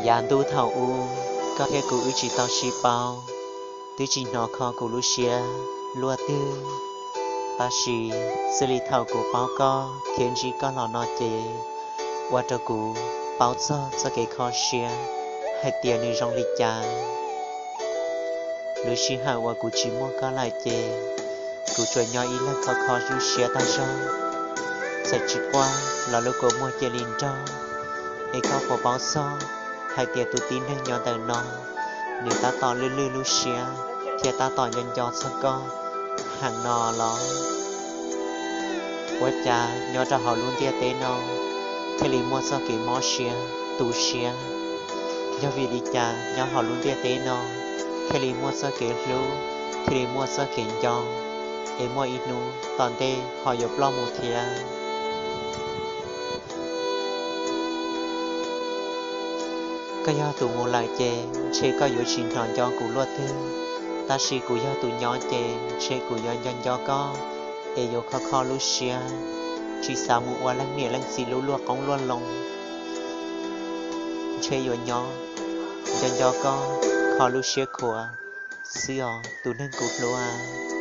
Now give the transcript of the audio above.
Yav ntuj thaum ub, koj thiab kuv wb tsis tau sib paub, twb tsis hnov kho kuv lub siab luaj twg. Tab sis xws li thaum kuv paub koj thiab ntsib koj los no ces, ua rau kuv paub txog txoj kev kho siab hais tias nws zoo li cas. Lub sij hawm uas kuv tsis muaj koj lawm ces, kuv tsuas nyob ib leeg kho kho lub siab tag zog. Txawm tsis quaj los lub kua muag cia li nrog, es koj puas paub txog hais tias tus tib neeg nyob ntawm no, nws tab tom lwj lwj lub siab thiab tab tom nco nco txog koj heev no los? Ua cas nyob rau hauv lub ntiaj teb no thiaj li muaj txoj kev mob siab, tu siab? Yog vim li cas nyob hauv lub ntiaj teb no thiaj li muaj txoj kev hlub, thiaj li muaj txoj kev nco, es muaj ib hnub tom ntej ho yuav ploj mus thiab? Koj yog tus mus lawm ces ntshe koj yuav tsis hnov nco kuv luaj twg, tab sis kuv yog tus nyob ces ntshe kuv yuav nco nco koj, es yuav kho kho lub siab, tsis xav mus ua leej niam leej txiv lub luaj qoob luaj loo. Ntshe yuav nyob nco nco koj, kho lub siab khuav xwb os tus neeg kuv hlub.